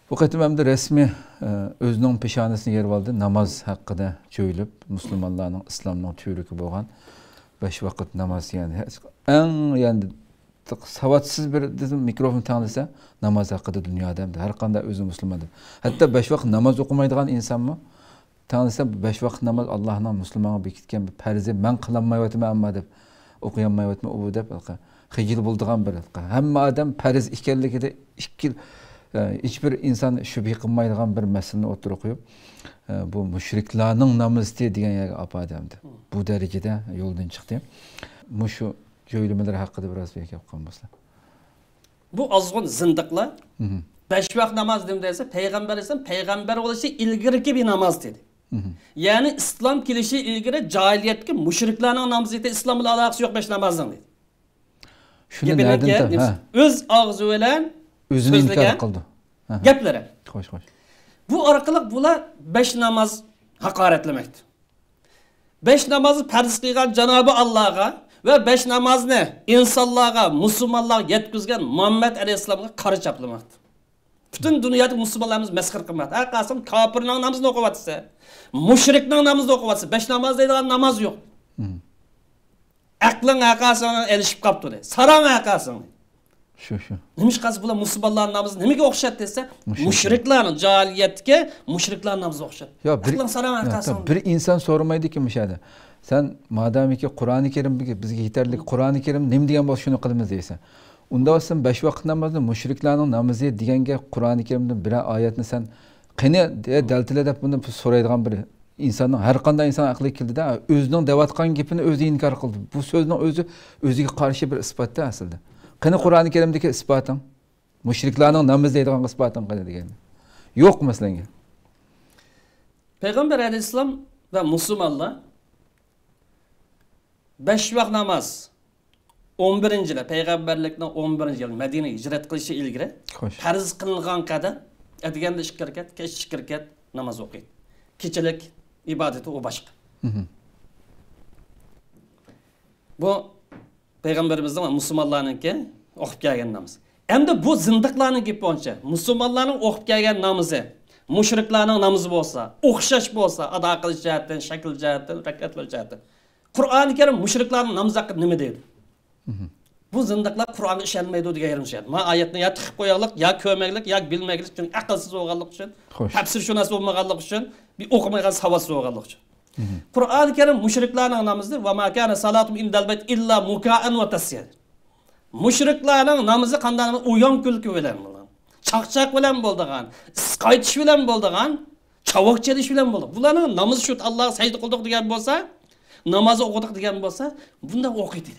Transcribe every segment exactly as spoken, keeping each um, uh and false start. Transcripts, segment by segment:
بۇ قېتىم ئەمدى رەسمىي، ئە، ئۆزىنىڭ پېشانىسىنى يېرىۋالدى. ناماز ھەققىدە جۆيلۈپ، مۇسۇلمانلارنىڭ، ئىسلامنىڭ تۈۋرۈكى بولغان بەش ۋاقىت ناماز، يەنى ئەڭ، يەنى ساۋاتسىز بىر دېسە، مىكروفون تەڭلىسە، ناماز ھەققىدە دۇنيادا ئەمدى ھەر قانداق ئۆزى مۇسۇلمان دەپ. ھەتتا بەش ۋاقىت ناماز ئوقۇمايدىغان ئىنسانمۇ تەڭلىسە، بەش ۋاقىت ناماز ئاللاھنىڭ مۇسۇلمانغا بېكىتكەن بىر پەرزى، مەن قىلالمايۋاتىمەن ئەمما دەپ، ئوقۇيالمايۋاتىمەن ئۇ دەپ، خىجىل بولىدىغان بىر، ھەممە ئادەم پەرز ئىكەنلىكىدە ئىككى، ئە، ھېچبىر ئىنسان شۈبھە قىلمايدىغان بىر مەسىلىنى ئوتتۇرىغا قويۇپ، ئە، بۇ مۇشرىكلارنىڭ نامىزى دېگەن يەرگە ئاپاردى ئەمدى. بۇ دەرىجىدە يولدىن چىقتى. مۇشۇ جۆيلۈمىلەر ھەققىدە بىراز بىر گەپ قىلغان بولسا. بۇ ئازغۇن زىندىقلار بەش ۋاق ناماز نېمە دېسە، پەيغەمبەر ئەلەيھىسسالام پەيغەمبەر بولۇشى ئىلگىرىكى بىر ناماز دېدى. يەنى ئىسلام كېلىشى ئىلگىرى جاھىلىيەتتىكى مۇشرىكلارنىڭ نامىزى ئىدى، ئىسلام بىلەن ئالاقىسى يوق بەش نامازنىڭ دېدى. شۇنى گېپىنىڭكى نەدىن تا-، ھە. ئۆز ئاغزى بىلەن ئۆزىنى ئىنكار سۆزلىگەن قىلدى. ھە. گەپلىرى. خوش، خوش. بۇ ئارقىلىق بۇلار بەش ناماز ھاقارەتلىمەكتە. بەش نامازنى پەرز قىلغان جانابى ئاللاغا ۋە بەش نامازنى ئىنسانلارغا، مۇسۇلمانلارغا يەتكۈزگەن مۇھەممەد ئەلەيھىسسالامغا قارا چاپلىماقتا. پۈتۈن دۇنيادىكى مۇسۇلمانلارنى مەسخىرە قىلماقتا. ھەر قايسىڭ كاپىرنىڭ نامىزىنى ئوقۇۋاتىسەن، مۇشرىكنىڭ نامىزىنى ئوقۇۋاتىسەن. بەش ناماز دەيدىغان ناماز يوق. ئەقلىڭ ھەر قايسىڭ ئېلىشىپ قاپتۇ دەي. ساراڭ ھەر قايسىڭ. شۇ، شۇ. نېمىشقا بۇلار مۇسۇلمانلارنىڭ نامىزى نېمىگە ئوخشايدۇ دېسە، مۇشرىكلار. مۇشرىكلارنىڭ، جاھىلىيەتتىكى مۇشرىكلارنىڭ نامىزىغا ئوخشايدۇ. يا، بىر، ئەقلىڭ ساراڭ ھەر قايسىڭ. بىر ئىنسان سورىمايدىكى مۇشۇ يەردە. سەن مادامىكى قۇرئانى كەرىم بىزگە، بىزگە يېتەرلىك، قۇرئانى كەرىم نېمە دېگەن بولسا شۇنى قىلىمىز دەيسەن. ئۇنداق بولسا بەش ۋاقىت نامازنى مۇشرىكلارنىڭ نامىزى دېگەنگە قۇرئانى كەرىمدىن بىرەر ئايەتنى سەن قېنى، دە-، دەلتىلە دەپ بۇنى سورايدىغان بىر ئىنساننىڭ، ھەر قانداق ئىنسان ئەقلىگە كېلىدۇ-دە، ئۆزىنىڭ دەۋاتقان گېپىنى ئۆزى ئىنكار قىلدى. بۇ سۆزنىڭ ئۆزى ئۆزىگە قارشى بىر ئىسپات-تە ئەسلىدە. قېنى قۇرئانى كەرىمدىكى ئىسپاتىڭ؟ مۇشرىكلارنىڭ نامىزى دەيدىغان ئىسپاتىڭ قېنى دېگەن. يوق مەسىلەڭگە. پەيغەمبەر ئەلەيھىسسالام ۋە مۇسۇلمانلار بەش ۋاق ناماز ئون بىرىنچى يىلى، پەيغەمبەرلىكنىڭ ئون بىرىنچى يىلى مەدىنىگە ھىجرەت قىلىشى ئىلگىرى خوش. پەرز قىلىنغان قەدەر ئەتىگەندە ئىككى رەكەت، كەچتە ئىككى رەكەت ناماز ئوقۇيدۇ. كېچىلىك ئىبادىتى ئۇ باشقا. بۇ پەيغەمبىرىمىزنىڭ ۋە مۇسۇلمانلارنىڭكى ئوقۇپ كەلگەن نامىزى. ئەمدى بۇ زىندىقلارنىڭ گېپى بويىچە مۇسۇلمانلارنىڭ ئوقۇپ كەلگەن نامىزى مۇشرىكلارنىڭ نامىزى بولسا، ئوخشاش بولسا، ئادا قىلىش جەھەتتىن، شەكىل جەھەتتىن، رەكەتلەر جەھەتتىن، قۇرئانى كەرىم مۇشرىكلارنىڭ نامىزى ھەققىدە نېمە دەيدۇ؟ بۇ زىندىقلار قۇرئانغا ئىشەنمەيدۇ دېگەن يېرىم شۇ. ما ئايەتنى يا تىقىپ قويايلىق، يا كۆرمەيلىك، يا بىلمەيلىك، چۈنكى ئەقىلسىز بولغانلىقى ئۈچۈن، خوش. تەپسىرشۇناس بولمىغانلىقى ئۈچۈن، بىر ئوقۇمىغان ساۋاتسىز بولغانلىقى ئۈچۈن. قۇرئانى كەرىم مۇشرىكلارنىڭ نامىزى، ۋە ما كانە سالاتۇم ئىندەل بەيت ئىللا مۇكائەن ۋە تەسيەن. مۇشرىكلارنىڭ نامىزى قانداق ناماز؟ ئويۇن كۈلكە بىلەن بولىدىغان، چاقچاق بىلەن بولىدىغان، ئىس قايتىش بىلەن بولىدىغان، چاۋاك چېلىش بىلەن بولىدۇ. بۇلارنىڭ نامىزى شۇ، ئاللاغا سەجدە قىلدۇق دېگەن بولسا، ناماز ئوقۇدۇق دېگەن بولسا، بۇنداق ئوقۇيدۇ.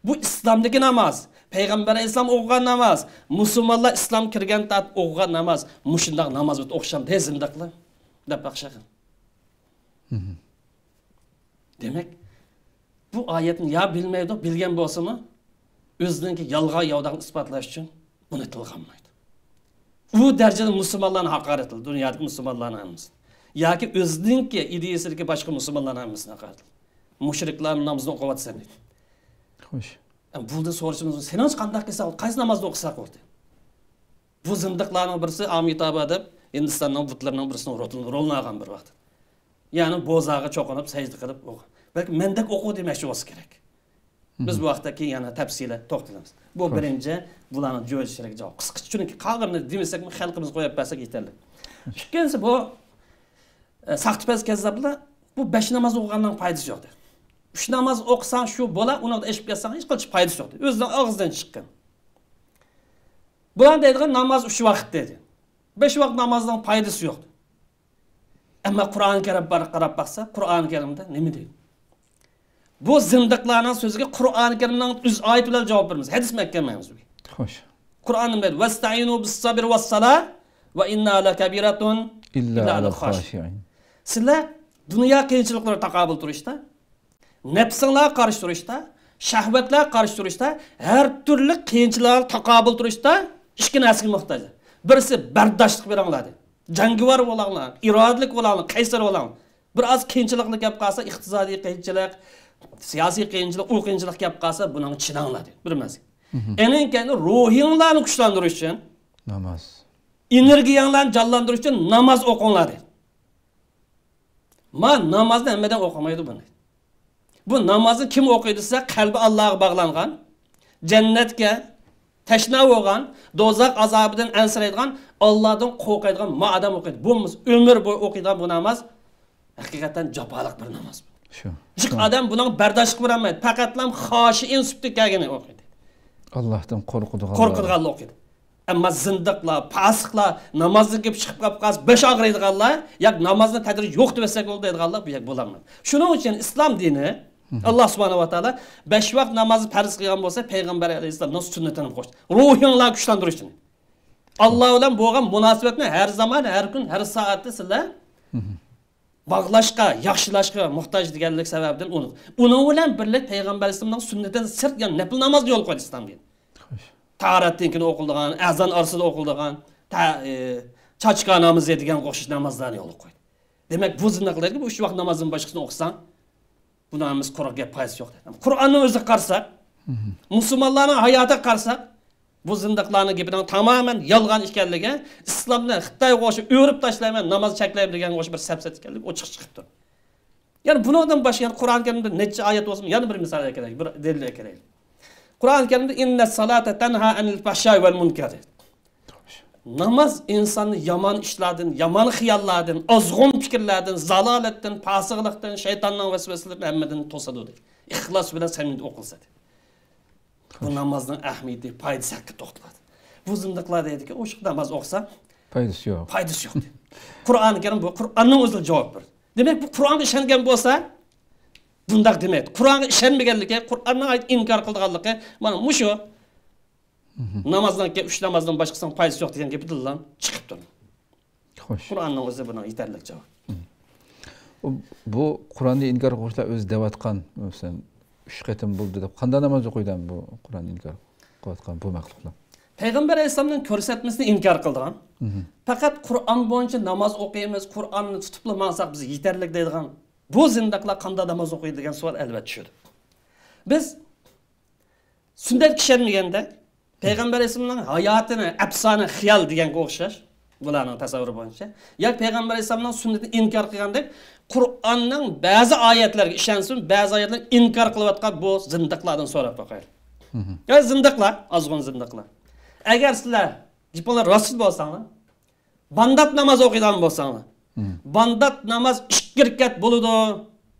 بۇ ئىسلامدىكى ناماز، پەيغەمبەر ئەلەيھىسسالام ئوقۇغان ناماز، مۇسۇلمانلار ئىسلام كىرگەن تارتىپ ئوقۇغان ناماز، مۇشۇنداق ناماز بىلەن ئوخشامدۇ، ھەي زىندىقلار؟ دەپ باقىشىغىن. دېمەك، بۇ ئايەتنى يا بىلمەيدۇ، بىلگەن بولسىمۇ، ئۆزىنىڭكى يالغان ياۋىداغىنى ئىسپاتلاش ئۈچۈن بۇنى تىلغا ئالمايدۇ. ئۇ دەرىجىدە مۇسۇلمانلارنى ھاقارەت قىلدى، دۇنيادىكى مۇسۇلمانلارنىڭ ھەممىسىنى. ياكى ئۆزىنىڭكى ئىدىيىسىدىكى باشقا مۇسۇلمانلارنىڭ ھەممىسىنى ھاقارەت قىلدى. مۇشرىكلارنىڭ نامىزىنى ئوقۇۋاتىسەن دېدى. خوش. ئە، بۇنى سورىشىمىز، سېنىڭچە قانداق قىلساق، قايسى نامازنى ئوقۇساق بولدى؟ بۇ زىندىقلارنىڭ بىرسى ئامىتابا دەپ، ھىندىستاننىڭ بۇتلىرىنىڭ بىرسىنىڭ رولىنى، رولىنى ئالغان بىر ۋاقىت. يەنى بوزاغا چوقۇنۇپ، سەجدە قىلىپ ئوقۇ-، بەلكى مەندەك ئوقۇ دېمەكچى بولسا كېرەك. بىز بۇ ھەقتە كېيىن يەنە تەپسىلىي توختىلىمىز. بۇ بىرىنچى، بۇلارنىڭ جۆيلۈشلىرىگە جاۋاب. قىسقىچە، چۈنكى قالغىنىنى دېمىسەكمۇ خەلقىمىزگە قويۇپ بەرسەك يېتەرلىك. ئىككىنچىسى بۇ، ئە، ساختىپەز كەززاپلار بۇ بەش ناماز ئوقۇغاننىڭ پايدىسى يوق دەيدۇ. ئۈچ ناماز ئوقۇساڭ شۇ بولا، ئۇنىڭدا ئېشىپ كەتسەڭ ھېچقانچە پايدىسى يوق دەيدۇ. ئۆزىنىڭ ئاغزىدىن چىققان. بۇلار دەيدىغان ناماز ئۈچ ۋاقىت دەيدۇ. بەش ۋاقىت نامازنىڭ پايدىسى يوق. ئەمما قۇرئان كەرىم بار، قاراپ باقسا، قۇرئان كەرىمدە نېمە دەيدۇ؟ بۇ زىندىقلارنىڭ سۆزىگە قۇرئان كەرىمنىڭ ئۆز ئايىتى بىلەن جاۋاب بېرىمىز. ھەدىسمۇ ئەكەلمەيمىز بىز. خوش. قۇرئان نېمە دەيدۇ؟ ۋەستەئىنۇ بىسسابىر ۋەسسالا ۋە ئىننەھا لەكەبىرەتۇن ئىللا ئىللا ئەلەل ئەلەل خاشىئىن. خاشىئىن. سىلەر دۇنيا قىيىنچىلىقلىرىغا تاقابىل تۇرۇشتا، نەپسىڭلارغا قارشى تۇرۇشتا، شەھۋەتلەرگە قارشى تۇرۇشتا، ھەر تۈرلۈك قىيىنچىلىقلارغا تاقابىل تۇرۇشتا ئىككى نەرسىگە موھتاج. بىرسى بەرداشلىق بېرىڭلار دەيدۇ. جەڭگىۋار بولۇڭلار، ئىرادىلىك بولۇڭلار، قەيسەر بولۇڭلار. بىر ئاز قىيىنچىلىقلار كەپ قالسا، ئىقتىسادىي قىيىنچىلىق، سىياسىي قىيىنچىلىق، ئۇ قىيىنچىلىق كەپ قالسا، بۇنىڭغا چىداڭلار دەيدۇ. بىر مەزگىل. ئەنىڭ كەينىدىن روھىڭلارنى كۈچلەندۈرۈش ئۈچۈن ناماز. ئېنېرگىيەڭلارنى جانلاندۇرۇش ئۈچۈن ناماز ئوقۇڭلار دەيدۇ. ما نامازنى ھەممىدەم ئوقۇمايدۇ بۇنى. بۇ نامازنى كىم ئوقۇيدۇ دېسە، قەلبى ئاللاغا باغلانغان، جەننەتكە تەشنا بولغان، دوزاخ ئازابىدىن ئەنسىرەيدىغان، ئاللادىن قورقىدىغان ما ئادەم ئوقۇيدۇ. بولمىسا ئۆمۈر بويى ئوقۇيدىغان بۇ ناماز ھەقىقەتەن جاپالىق بىر ناماز. شۇ. جىق شۇ. ئادەم بۇنىڭ بەرداشلىق بېرەلمەيدۇ. پەقەتلا خاشىئىن سۈپىتى كەلگىنى ئوقۇيدۇ. ئاللاھتىن قورقىدىغانلار. قورقىدىغانلار ئوقۇيدۇ. ئەمما زىندىقلار، پاسىقلار، نامازدىن كېلىپ چىقىپ قاپ قالسا بېشى ئاغرىيدىغانلار، ياكى نامازنى تەدرىجىي يوقىتىۋەتسەك بولدى دەيدىغانلار بۇ يەردە بولالمايدۇ. شۇنىڭ ئۈچۈن ئىسلام دىنى، ئاللا سۇبھانەھۇ ۋە تائالا بەش ۋاق نامازنى پەرز قىلغان بولسا، پەيغەمبەر ئەلەيھىسسالامنىڭ سۈننىتىنى قوشتى. روھىڭلارنى كۈچلەندۈرۈشنى. ئاللا بىلەن بولغان مۇناسىۋەتنى ھەر زامان، ھەر كۈن، ھەر سائەتتە سىلەر باغلاشقا، ياخشىلاشقا موھتاج دېگەنلىك سەۋەبىدىن ئۇنى، ئۇنىڭ بىلەن بىرلىك پەيغەمبەر ئەلەيھىسسالامنىڭ سۈننىتىدىن سىرت يەنە نەپىل نامازنى يولغا قويدى ئىسلام دىنى. خوش. تاھارەتتىن كېيىن ئوقۇلىدىغان، ئەزان ئارىسىدا ئوقۇلىدىغان، تا-، ئى، چاچكا نامىزى دېگەنگە ئوخشاش نامازلارنى يولغا قويدى. دېمەك، بۇ زىندىقلارغا بۇ ئۈچ ۋاق نامازدىن باشقىسىنى ئوقۇساڭ، بۇنىڭ ھەممىسى قۇرۇق گەپ، پايدىسى يوق. قۇرئاننىڭ ئۆزىگە قارىساق، مۇسۇلمانلارنىڭ ھاياتىغا قارىساق، بۇ زىندىقلارنىڭ گېپىنىڭ تامامەن يالغان ئىكەنلىكى، ئىسلامنى خىتايغا ئوخشاپ ئۆرۈپ تاشلايمەن، ناماز چەكلەيمەن دېگەنگە ئوخشاش بىر سەپسەتە ئىكەنلىكى ئوچۇق چىقىپ تۇرىدۇ. يەنى بۇنىڭدىن باشقا يەنە قۇرئان كەرىمدە نەچچە ئايەت بولسىمۇ، يەنە بىر مىسال ئەكېلەيلى، بىر دەلىل ئەكېلەيلى. قۇرئان كەرىمدە، «ئىننەس سالاتە تەنھا ئەنىل فەھشاي ۋەل مۇنكەر» دەيدۇ. ناماز ئىنساننى يامان ئىشلاردىن، يامان خىياللاردىن، ئازغۇن پىكىرلەردىن، زالالەتتىن، پاسىقلىقتىن، شەيتاننىڭ ۋەسۋەسىلىرىدىن ھەممىدىن توسىدۇ دەيدۇ. ئىخلاس بىلەن سەمىمىيەتتە ئوقۇلسا دەيدۇ. بۇ نامازنىڭ ئەھمىيىتى، پايدىسى ھەققىدە توختىلىۋاتىدۇ. بۇ زىندىقلار دەيدىكى، ئوشۇق ناماز ئوقۇسا پايدىسى يوق. پايدىسى يوق دەيدۇ. قۇرئانى كەرىم بۇ، قۇرئاننىڭ ئۆزى جاۋاب بېرىدۇ. دېمەك، بۇ قۇرئانغا ئىشەنگەن بولسا، بۇنداق دېمەيدۇ. قۇرئانغا ئىشەنمىگەنلىكى، قۇرئاننىڭ ئايىتى ئىنكار قىلىدىغانلىقى، مانا مۇشۇ. نامازنىڭ كە-، ئۈچ نامازدىن باشقىسىنىڭ پايدىسى يوق دېگەن گېپىدىنلا چىقىپ تۇرىدۇ. خوش. قۇرئاننىڭ ئۆزى بۇنىڭ يېتەرلىك جاۋاب. ئۇ، بۇ قۇرئاننى ئىنكار قىلغۇچىلار ئۆزى دەۋاتقان، مەسىلەن، ئۈچ قېتىم بولدى دەپ، قانداق ناماز ئوقۇيدۇ بۇ قۇرئاننى ئىنكار قىلىۋاتقان بۇ مەخلۇقلار؟ پەيغەمبەر ئەلەيھىسسالامنىڭ كۆرسەتمىسىنى ئىنكار قىلىدىغان، مم. پەقەت قۇرئان بويىچە ناماز ئوقۇيمىز، قۇرئاننى تۇتۇپلا ماڭساق بىز يېتەرلىك دەيدىغان بۇ زىندىقلار قانداق ناماز ئوقۇيدۇ دېگەن سوئال ئەلۋەتتە چۈشىدۇ. بىز سۈننەتكە ئىشەنمىگەندەك، پەيغەمبەر ئەلەيھىسسالامنىڭ ھاياتىنى ئەپسانە، خىيال دېگەنگە ئوخشاش، بۇلارنىڭ تەسەۋۋۇرى بويىچە. ياكى پەيغەمبەر ئەلەيھىسسالامنىڭ سۈننىتىنى ئىنكار قىلغاندەك، قۇرئاننىڭ بەزى ئايەتلىرىگە ئىشەنسۇن، بەزى ئايەتلەرنى ئىنكار قىلىۋاتقان بۇ زىندىقلاردىن سوراپ باقايلى. مم. يا زىندىقلار، ئازغۇن زىندىقلار. ئەگەر سىلەر گېپىڭلار راست بولساڭلار، بامدات ناماز ئوقۇيدىغان بولساڭلار، مم. بامدات ناماز ئىككى رەكەت بولىدۇ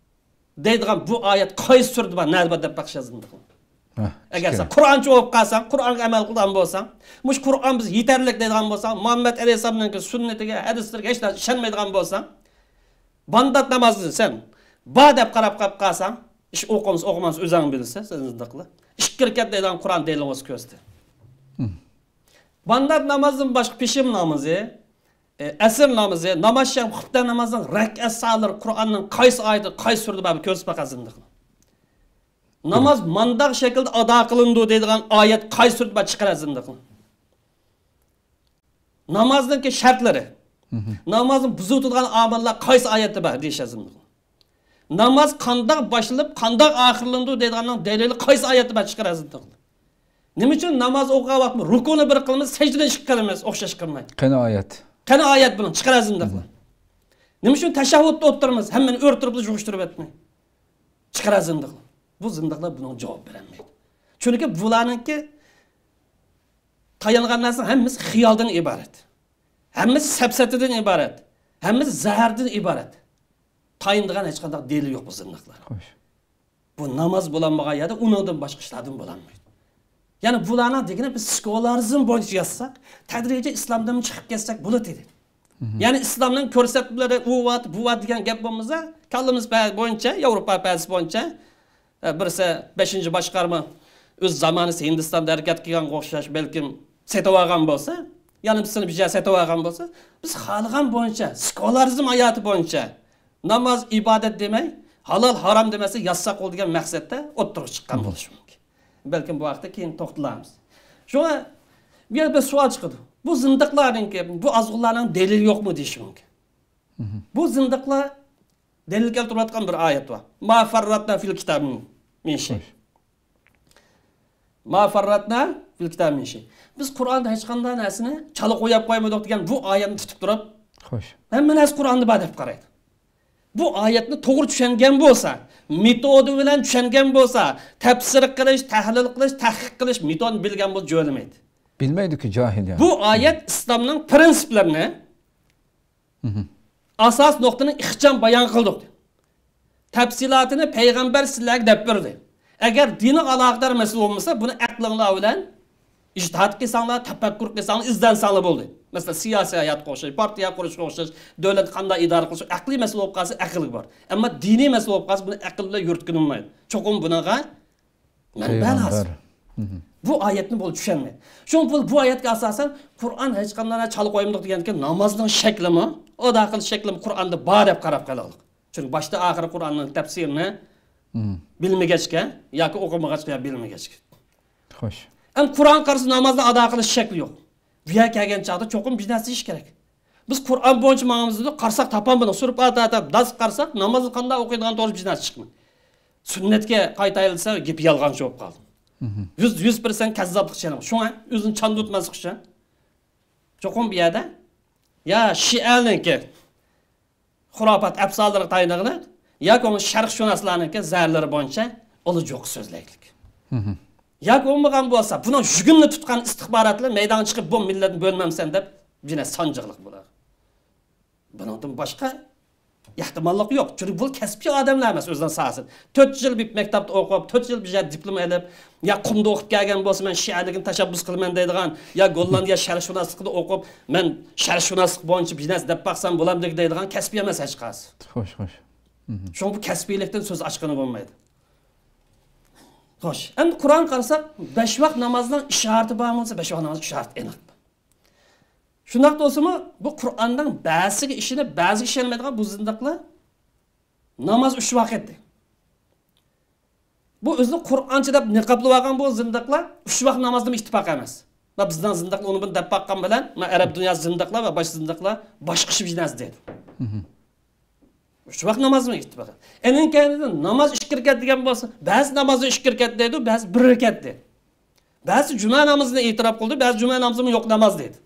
دەيدىغان بۇ ئايەت قايسى سۈرىدە بار، نەدە بار دەپ باقىشىڭىز مۇمكىن. ھە، ئەگەر سەن قۇرئانچى بولۇپ قالساڭ، قۇرئانغا ئەمەل قىلىدىغان بولساڭ، مۇشۇ قۇرئان بىز يېتەرلىك دەيدىغان بولساڭ، مۇھەممەد ئەلەيھىسسالامنىڭكى سۈننىتىگە، ھەدىسلىرىگە ھېچ نەرسە ئىشەنمەيدىغان بولساڭ، بامدات نامازنى سەن بار دەپ قاراپ قاپ قالساڭ، ئىش ئوقۇمىسا ئوقۇماسا ئۆزۈڭ بىلىسەن، سەن زىندىقلا. ئىككى رەكەت دەيدىغان قۇرئان دەلىلىڭىزنى كۆرسىتىڭ. مم. بامدات نامازدىن باشقا پېشىن نامىزى، ئە، ئەسىر نامىزى، نامازشام خۇپتە نامازنىڭ رەكئەت سانلىرى قۇرئاننىڭ قايسى ئايىتى، قايسى سۈرىدە بار، كۆرسىتىپ باقا زىندىقنى. ناماز مانداق شەكىلدە ئادا قىلىنىدۇ دەيدىغان ئايەت قايسى سۈرىدە بار، چىقىرە زىندىقنى. نامازنىڭكى شەرتلىرى، مم. نامازنى بۇزۇۋېتىدىغان ئامىللار قايسى ئايەتتە بار، دېيىشە زىندىقنى. ناماز قانداق باشلىنىپ، قانداق ئاخىرلىنىدۇ دەيدىغاننىڭ دەلىلى قايسى ئايەتتە بار، چىقىرە زىندىقنى. نېمە ئۈچۈن ناماز ئوقۇغان ۋاقىتتا رۇكۇنى بىر قىلىمىز، سەجدىنى ئىككى قىلىمىز، ئوخشاش قىلماي؟ قېنى ئايەت؟ قېنى ئايەت بۇنىڭ؟ چىقىرە زىندىقنى. نېمە ئۈچۈن تەشەھھۇدتا ئولتۇرىمىز، ھەممىنى ئۆرە تۇرۇپ يىغىشتۇرۇپ ئەتمەي؟ چىقىرە زىندىقنى. بۇ زىندىقلار بۇنىڭغا جاۋاب بېرەلمەيدۇ. چۈنكى بۇلارنىڭكى تايانغان نەرسىنىڭ ھەممىسى خىيالدىن ئىبارەت. ھەممىسى سەپسەتىدىن ئىبارەت. ھەممىسى زەھەردىن ئىبارەت. تايىنىدىغان ھېچقانداق دەلىل يوق بۇ زىندىقلار. خوش. بۇ ناماز بولالمىغان يەردە ئۇنىڭدىن باشقا ئىشلاردىن بولالمايدۇ. يەنى بۇلارنىڭ دېگىنى بىز سېكۇلارىزم بويىچە يازساق، تەدرىجىي ئىسلامدىن چىقىپ كەتسەك بولىدۇ دېدى. مم. يەنى ئىسلامنىڭ كۆرسەتمىلىرى ئۇ ۋات، بۇ ۋات دېگەن گەپ بولمىسا، كاللىمىز پە-، بويىچە، ياۋروپا پەلسەپىسى بويىچە، ئە، بىرسى بەشىنچى باشقارما ئۆز زامانىسى ھىندىستاندا ھەرىكەت قىلغانغا ئوخشاش بەلكىم سېتىۋالغان بولسا، يەنە بىرسىنى بىر يەر سېتىۋالغان بولسا، بىز خالىغان بويىچە، سېكۇلارىزم ھاياتى بويىچە ناماز، ئىبادەت دېمەي، ھالال، ھارام دېمەسە يازساق بولىدۇ دېگەن مەقسەتتە ئوتتۇرىغا چىققان بولۇشى مۇمكىن. بەلكىم بۇ ھەقتە كېيىن توختىلارمىز. شۇڭا بۇ يەردە بىر سوئال چىقىدۇ. بۇ زىندىقلارنىڭكى، بۇ ئازغۇنلارنىڭ دەلىلى يوقمۇ دېيىشى مۇمكىن. مم. بۇ زىندىقلار دەلىل كەلتۈرۈۋاتقان بىر ئايەت بار. ما فەرراتنا فىل كىتابى مىن شەي. خوش. ما فەرراتنا بىل كىتاب مىن شەي. بىز قۇرئاندا ھېچقانداق نەرسىنى چالا قويۇپ قويمىدۇق دېگەن بۇ ئايەتنى تۇتۇپ تۇرۇپ، خوش، ھەممە نەرسە قۇرئاندا بار دەپ قارايدۇ. بۇ ئايەتنى توغرا چۈشەنگەن بولسا، مېتودى بىلەن چۈشەنگەن بولسا، تەپسىر قىلىش، تەھلىل قىلىش، تەھقىق قىلىش مېتودىنى بىلگەن بولسا جۆلىمەيدۇ. بىلمەيدۇكى جاھىل يا. بۇ ئايەت ئىسلامنىڭ پرىنسىپلىرىنى، مھم، ئاساس نۇقتىنى ئىخچام بايان قىلدۇق. تەپسىلاتىنى پەيغەمبەر سىلەرگە دەپ بەردى. ئەگەر دىنىغا ئالاقىدار مەسىلە بولمىسا، بۇنى ئەقلىڭلار بىلەن ئىجتىھات قىلساڭلار، تەپەككۇر قىلساڭلار، ئىزدەنسەڭلار بولدى. مەسىلەن، سىياسىي ھاياتقا ئوخشاش، پارتىيە قۇرۇشقا ئوخشاش، دۆلەتنى قانداق ئىدارە قىلىش، ئەقلىي مەسىلە بولۇپ قالسا، ئەقىلگە بار. ئەمما دىنىي مەسىلە بولۇپ قالسا، بۇنى ئەقىل بىلەن يۈرۈتكىلى بولمايدۇ. چوقۇم بۇنىڭغا مەنبە لازىم. پەيغەمبەر. مھم. بۇ ئايەتنى بولدى چۈشەنمەي. شۇڭا بۇ، بۇ ئايەتكە ئاساسەن، قۇرئان ھېچقانداق چالا قويمىدۇق دېگەندىكىن، نامازنىڭ شەكلىمۇ، ئادا قىلىش شەكلىمۇ قۇرئاندا بار دەپ قاراپ قالايلىق. چۈنكى باشتا ئاخىرى قۇرئاننىڭ تەپسىرىنى، مم، بىلمىگەچكە ياكى ئوقۇمىغاچقا يا بىلمىگەچكە. خوش. ئەمدى قۇرئان قارىسا نامازنى ئادا قىلىش شەكلى يوق. بۇ يەرگە كەلگەن چاغدا چوقۇم بىر نەرسە دېيىش كېرەك. بىز قۇرئان بويىچە ماڭىمىز دېدۇق، قارىساق تاپالمىدۇق. سۈرە پاتىھە داس قارىساق، نامازنى قانداق ئوقۇيدىغان توغرىسىدا بىر نەرسە چىقمىدى. سۈننەتكە قايتايلىسا، گېپى يالغانچى بولۇپ قالدى. مھم. يۈز، يۈز پىرسەنت كەززاپلىق ئىشلەنگەن. شۇڭا ئۆزىنى چاندۇرتماسلىق ئۈچۈن چوقۇم بۇ يەردە يا شىئەنىڭكى خۇراپات ئەپسانىلىرىغا تايىنىغلىق ياكى بولمىسا شەرقشۇناسلارنىڭكى زەھەرلىرى بويىچە ئۇلا جوقا سۆزلەيلىك. مھم. ياكى بولمىغان بولسا، بۇنىڭ يۈگۈننى تۇتقان ئىستىخباراتلار مەيدانغا چىقىپ، بۇ مىللەتنى بۆلمەمسەن دەپ، يەنە سانجىقلىق بۇلار. بۇنىڭدىن باشقا ئېھتىماللىق يوق. چۈنكى بۇ كەسپىي ئادەملەر ئەمەس ئۆزىنىڭ ساھەسىدە. تۆت يىل بىر مەكتەپتە ئوقۇپ، تۆت يىل بىر يەردە دىپلوم ئېلىپ، يا قۇمدا ئوقۇپ كەلگەن بولسا، مەن شىئەلىكنى تەشەببۇس قىلىمەن دەيدىغان، يا گوللاندىيە شەرقشۇناسلىقىدا ئوقۇپ، مەن شەرقشۇناسلىق بويىچە بىر نەرسە دەپ باقسام بولامدىكىن دەيدىغان كەسپىي ئەمەس ھېچقايسى. خوش، خوش. مھم. شۇڭا بۇ كەسپىيلىكتىن سۆز ئاچقىلى بولمايدۇ. خوش. ئەمدى قۇرئانغا قارىساق، بەش ۋاق نامازنىڭ ئىشارىتى بارمۇ دېسە، بەش ۋاق ناماز ئىشارىتى ئېنىق. شۇنداق بولسىمۇ، بۇ قۇرئاننىڭ بەزىسىگە ئىشىنىپ، بەزىگە ئىشەنمەيدىغان بۇ زىندىقلار ناماز ئۈچ ۋاق دەيدۇ. بۇ ئۆزىنى قۇرئانچى دەپ نىقابلىۋالغان بۇ زىندىقلار ئۈچ ۋاق نامازدىمۇ ئىتتىپاق ئەمەس. ۋە بىزنىڭ زىندىقلار ئۇنى بۇنى دەپ باققان بىلەن، مەن ئەرەب دۇنياسى زىندىقلار ۋە باشقا زىندىقلار باشقىچە بىر نەرسە دەيدۇ. مھم. ئۈچ ۋاق نامازمۇ ئىتتىپاق. ئېنىڭ كەينىدىن ناماز ئىككى رەكەت دېگەن بولسا، بەزى نامازنى ئىككى رەكەت دەيدۇ، بەزى بىر رەكەت دەيدۇ. بەزى جۈمە نامىزىنى ئېتىراپ قىلدى، بەزى جۈمە نامىزىمۇ يوق ناماز دەيدۇ.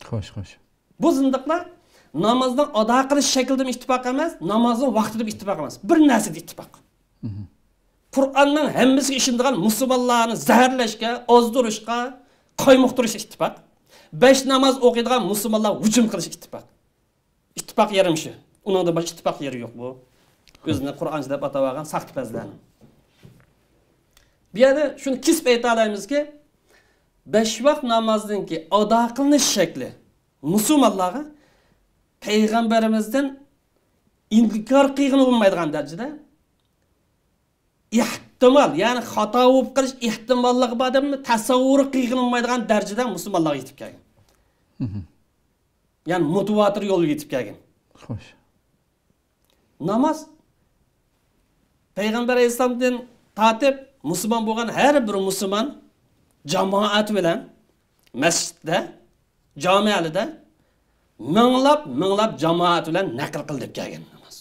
خوش، خوش. بۇ زىندىقلار نامازنىڭ ئادا قىلىش شەكلىدىمۇ ئىتتىپاق ئەمەس، نامازنىڭ ۋاقتىدىمۇ ئىتتىپاق ئەمەس. بىر نەرسىدە ئىتتىپاق. مھم. قۇرئاننىڭ ھەممىسىگە ئىشىنىدىغان مۇسۇلمانلارنى زەھەرلەشكە، ئازدۇرۇشقا، قايمۇقتۇرۇشتا ئىتتىپاق. بەش ناماز ئوقۇيدىغان مۇسۇلمانلار ھۇجۇم قىلىشتا ئىتتىپاق. ئىتتىپاق يېرىم شۇ. ئۇنىڭدىن باشقا ئىتتىپاق يېرى يوق بۇ. ئۆزىنى قۇرئانچى دەپ ئاتاۋالغان ساختىپەزلەرنىڭ. بۇ يەردە شۇنى كېسىپ ئېيتالايمىزكى، بەش ۋاق نامازنىڭكى ئادا قىلىنىش شەكلى مۇسۇلمانلارغا پەيغەمبىرىمىزدىن ئىنكار قىلغىلى بولمايدىغان دەرىجىدە ئېھتىمال، يەنى خاتا بولۇپ قېلىش ئېھتىماللىقى بار دەپمۇ تەسەۋۋۇر قىلغىلى بولمايدىغان دەرىجىدە مۇسۇلمانلارغا يېتىپ كەلگەن. مھم. يەنى مۇتىۋاتىر يولغا يېتىپ كەلگەن. خوش. ناماز پەيغەمبەر ئەلەيھىسسالامدىن تارتىپ مۇسۇلمان بولغان ھەر بىر مۇسۇلمان جامائەت بىلەن مەسچىتتە، جامەلىدە مىڭلاپ، مىڭلاپ جامائەت بىلەن نەقىل قىلدى كەلگەن ناماز.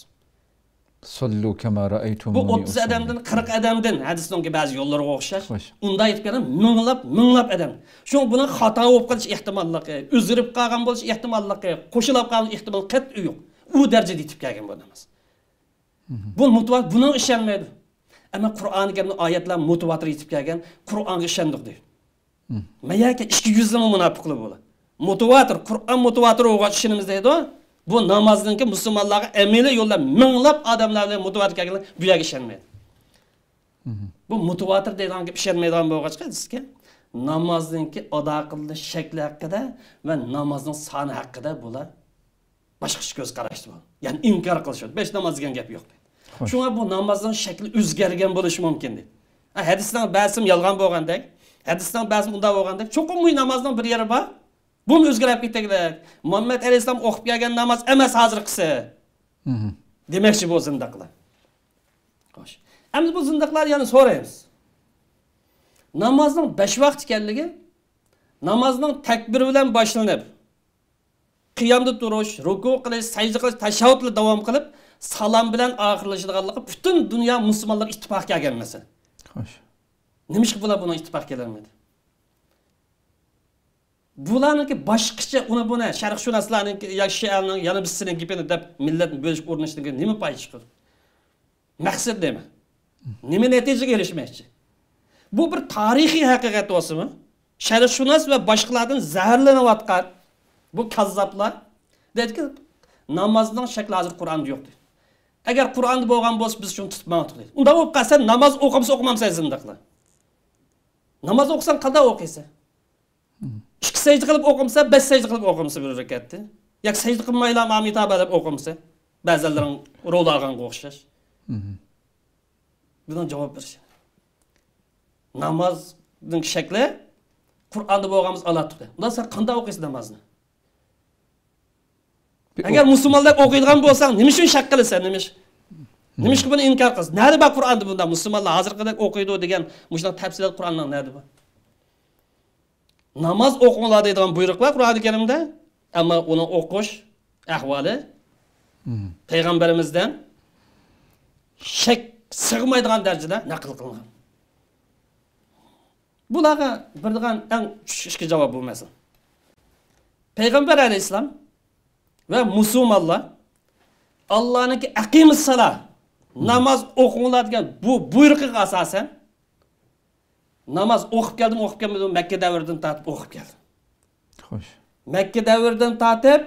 صلوا كما رأيتموني بۇ ئوتتۇز ئۇصلي. ئادەمدىن، قىرىق ئادەمدىن، ھەدىسنىڭكى بەزى يوللىرىغا ئوخشاش. خوش. ئۇنداق يېتىپ كەلگەن مىڭلاپ، مىڭلاپ ئادەم. شۇڭا بۇنىڭ خاتا بولۇپ قېلىش ئېھتىماللىقى، ئۆزگىرىپ قالغان بولۇش ئېھتىماللىقى، قوشۇلۇپ قالغان ئېھتىمال قەتئىي يوق. ئۇ دەرىجىدە يېتىپ كەلگەن بۇ ناماز. مھم. بۇ مۇتىۋاتىر، بۇنىڭغا ئىشەنمەيدۇ. ئەمما قۇرئانى كەرىمدە ئايەتلەر مۇتىۋاتىر يېتىپ كەلگەن، قۇرئانغا ئىشەندۇق دەيدۇ. مھم. مەيەركى ئىككى يۈزلىمە مۇناپىقلار بۇلار. مۇتىۋاتىر، قۇرئان مۇتىۋاتىر بولغان ئىشىنىمىز دەيدۇ. بۇ نامازنىڭكى مۇسۇلمانلارغا ئەمەلىي يولدا مىڭلاپ ئادەملەر بىلەن مۇتىۋاتىر كەلگەنلەر بۇ يەرگە ئىشەنمەيدۇ. مھم. بۇ مۇتىۋاتىر دەيدىغان گەپ ئىشەنمەيدىغان بولغاچقا، دېسىكى، نامازنىڭكى ئادا قىلىنىش شەكلى ھەققىدە ۋە نامازنىڭ سانى ھەققىدە بۇلار باشقىچە كۆز قاراشتا بۇ. يەنى ئىنكار قىلىش. بەش ناماز دېگەن گەپ يوق دەيدۇ. خوش. شۇڭا بۇ نامازنىڭ شەكلى ئۆزگەرگەن بولۇشى مۇمكىن دەيدۇ. ھە، ھەدىسنىڭ بەزىسى يالغان بولغاندەك، ھەدىسنىڭ بەزىسى ئۇنداق بولغاندەك، چوقۇم بۇ نامازنىڭ بىر يېرى بار. بۇمۇ ئۆزگىرىپ كېتەگلىك. مۇھەممەد ئەلەيھىسسالام ئوقۇپ كەلگەن ناماز ئەمەس ھازىرقىسى. مھم. دېمەكچى بۇ زىندىقلار. خوش. ئەمدى بۇ زىندىقلار يەنە سورايمىز. نامازنىڭ بەش ۋاقىت ئىكەنلىكى، نامازنىڭ تەكبىرى بىلەن باشلىنىپ، قىيامدا تۇرۇش، رۇكۇ قىلىش، سەجدە قىلىش، تەشەھھۇدلا داۋام قىلىپ، سالام بىلەن ئاخىرلىشىدىغانلىقى پۈتۈن دۇنيا مۇسۇلمانلىرى ئىتتىپاق كەلگەن مەسىلە. خوش. نېمىشقا بۇلار بۇنىڭ ئىتتىپاق كېلەلمىدى؟ بۇلارنىڭكى باشقىچە ئۇنى بۇنى شەرقشۇناسلارنىڭكى يا شىئەنىڭ يەنە بىرسىنىڭ گېپىنى دەپ مىللەتنى بۆلۈشكە ئۇرۇنۇشتىن كېيىن نېمە پايدا چىقىدۇ؟ مەقسەت نېمە؟ نېمە نەتىجىگە ئېرىشمەكچى؟ بۇ بىر تارىخىي ھەقىقەت بولسىمۇ، شەرقشۇناس ۋە باشقىلاردىن زەھەرلىنىۋاتقان بۇ كاززاپلار دەيدىكى، نامازنىڭ شەكلى ھازىر قۇرئاندا يوق دەيدۇ. ئەگەر قۇرئاندا بولغان بولسا، بىز شۇنى تۇتۇپ ماڭاتتۇق دەيدۇ. ئۇنداق بولۇپ قالسا، ناماز ئوقۇمسا ئوقۇمامسەن زىندىقلار. ناماز ئوقۇساڭ قانداق ئوقۇيسەن؟ ئىككى سەجدە قىلىپ ئوقۇمسا، بەش سەجدە قىلىپ ئوقۇمسا بىر رەكەتتە. ياكى سەجدە قىلمايلا ئامىتابە دەپ ئوقۇمسا. بەزىلىرىڭ رولى ئالغانغا ئوخشاش. بۇنىڭ جاۋاب بېرىش. نامازنىڭ شەكلى قۇرئاندا بولغان بولسا ئالاتتۇق دە. ئۇندا سەن قانداق ئوقۇيسەن نامازنى؟ ئەگەر مۇسۇلمانلار ئوقۇيدىغان بولساڭ، نېمە ئۈچۈن شەك قىلىسەن، نېمە ئىش؟ نېمىشقا بۇنى ئىنكار قىلىسەن؟ نەدە بار قۇرئاندا بۇنداق مۇسۇلمانلار ھازىرقىدەك ئوقۇيدۇ دېگەن مۇشۇنداق تەپسىلات قۇرئاننىڭ نەدە بار؟ ناماز ئوقۇڭلار دەيدىغان بۇيرۇق بار قۇرئانى كەرىمدە. ئەمما ئۇنىڭ ئوقۇش ئەھۋالى پەيغەمبىرىمىزدىن شەك سىغمايدىغان دەرىجىدە نەقىل قىلىنغان. بۇلارغا بېرىدىغان ئەڭ چۈشۈشكە جاۋاب بۇ مەسىلە. پەيغەمبەر ئەلەيھىسسالام ۋە مۇسۇلمانلار ئاللانىڭكى «ئەقىمۇسسالا»، ناماز ئوقۇڭلار دېگەن بۇ بۇيرۇقىغا ئاساسەن، ناماز ئوقۇپ كەلدىم، ئوقۇپ كەلمىدىم، مەككە دەۋرىدىن تارتىپ ئوقۇپ كەلدىم. خوش. مەككە دەۋرىدىن تارتىپ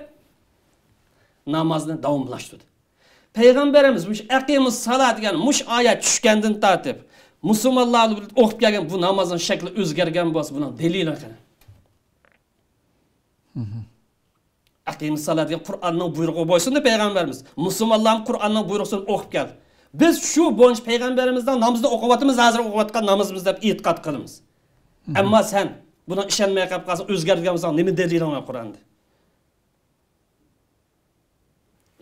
نامازنى داۋاملاشتۇردى. پەيغەمبىرىمىز مۇشۇ «ئەقىمۇسسالا» دېگەن مۇشۇ ئايەت چۈشكەندىن تارتىپ مۇسۇلمانلار بىلەن ئوقۇپ كەلگەن بۇ نامازنىڭ شەكلى ئۆزگەرگەن بولسا، بۇنىڭ دەلىلى قېنى؟ «ئەقىمۇسسالا» دېگەن قۇرئاننىڭ بۇيرۇقىغا بويسۇندى پەيغەمبىرىمىز. مۇسۇلمانلار قۇرئاننىڭ بۇيرۇقىنى ئوقۇپ كەلدى. بىز شۇ بويىچە پەيغەمبىرىمىزنىڭ نامىزىنى ئوقۇۋاتىمىز، ھازىر ئوقۇۋاتقان نامىزىمىز دەپ ئېتىقاد قىلىمىز. ئەمما سەن بۇنىڭ ئىشەنمەي قېلىپ قالساڭ، ئۆزگەرتىدىغان بولساڭ، نېمە دەلىلىڭ بار قۇرئاندا؟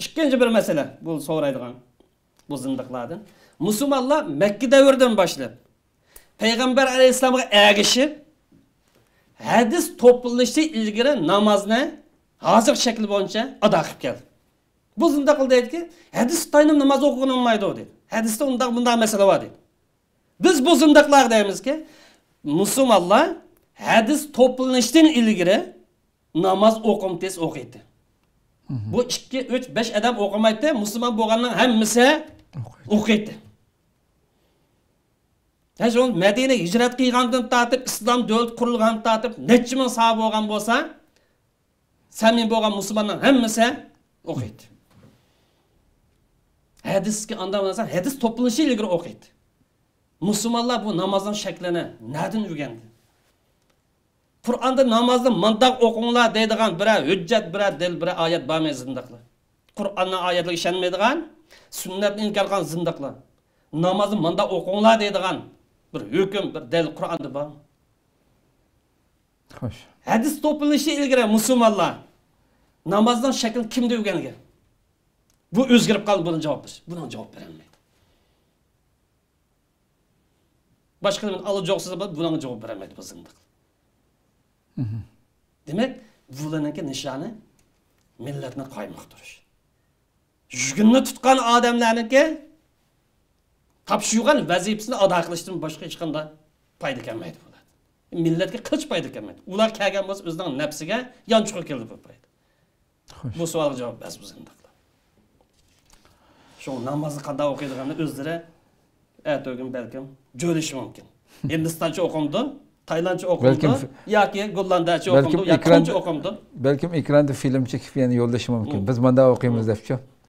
ئىككىنچى بىر مەسىلە، بۇ سورايدىغان، بۇ زىندىقلاردىن. مۇسۇلمانلار مەككە دەۋرىدىن باشلاپ پەيغەمبەر ئەلەيھىسسالامغا ئەگىشىپ، ھەدىس توپلىنىشتىن ئىلگىرى نامازنى ھازىرقى شەكلى بويىچە ئادا قىلىپ كەلدى. بۇ زىندىقلار دەيدىكى، ھەدىسكە تايىنىپ ناماز ئوقۇغىلى بولمايدۇ دەيدۇ. ھەدىستە ئۇنداق، بۇنداق مەسىلە بار دەيدۇ. بىز بۇ زىندىقلارغا دەيمىزكى، مۇسۇلمانلار ھەدىس توپلىنىشتىن ئىلگىرى ناماز ئوقۇمتىس ئوقۇيتتى. بۇ ئىككى، ئۈچ، بەش ئادەم ئوقۇمايتتى، مۇسۇلمان بولغاننىڭ ھەممىسى ئوقۇيتتى. ھە، شۇ مەدىنە ھىجرەت قىلغاندىن تارتىپ، ئىسلام دۆلىتى قۇرۇلغاندىن تارتىپ نەچچە مىڭ ساھابە بولغان بولسا، سەمىي بولغان مۇسۇلماننىڭ ھەممىسى ئوقۇيتتى. ھەدىسكە ئاندىن بولسا، ھەدىس توپلىنىشى ئىلگىرى ئوقۇيتتى. مۇسۇلمانلار بۇ نامازنىڭ شەكلىنى نەدىن ئۆگەندى؟ قۇرئاندا نامازنى مانداق ئوقۇڭلار دەيدىغان بىرەر ھۆججەت، بىرەر دەل، بىرەر ئايەت بارمۇ زىندىقلار؟ قۇرئاننىڭ ئايەتلىرىگە ئىشەنمەيدىغان، سۈننەتنى ئىنكار قىلغان زىندىقلار. نامازنى مانداق ئوقۇڭلار دەيدىغان بىر ھۆكۈم، بىر دەل قۇرئاندا بارمۇ؟ خوش. ھەدىس توپلىنىشى ئىلگىرى مۇسۇلمانلار نامازنىڭ شەكلىنى كىمدىن ئۆگەنگەن؟ بۇ ئۆزگىرىپ قالدى، بۇنىڭ جاۋاب بېرىش. بۇنىڭ جاۋاب بېرەلمەيدۇ. باشقا نېمىنى ئالا جوقسىز بۇنىڭغا جاۋاب بېرەلمەيدۇ بۇ زىندىق. دېمەك، بۇلارنىڭكى نىشانى مىللەتنى قايمۇقتۇرۇش. يۈگۈننى تۇتقان ئادەملەرنىڭكى تاپشۇرغان ۋەزىپىسىنى ئادا قىلىشتىن باشقا ھېچقانداق پايدا كەلمەيدۇ بۇلار. مىللەتكە قىلچە پايدا كەلمەيدۇ. ئۇلار كەلگەن بولسا ئۆزىنىڭ نەپسىگە يانچۇقى كېلىدۇ بۇ پايدا. خوش. بۇ سوئالغا جاۋاب بەرسە بىز ئىنداقلا. شۇڭا نامازنى قانداق ئوقۇيدىغاننى ئۆزلىرى ئەتىگۈن بەلكىم جۆلىشى مۇمكىن. ھىندىستانچە ئوقۇمدۇ، تايلاندچە ئوقۇمدۇ، بەلكىم ف-، ياكى گوللاندىچە بەلكىم ئوقۇمدۇ، ياكى ئېكران-، تۇنچە ئوقۇمدۇ. بەلكىم ئېكراندا فىلىم چېكىپ يەنە يوللىشى مۇمكىن. مم. بىز مانداق ئوقۇيمىز مم. دەپچۇ.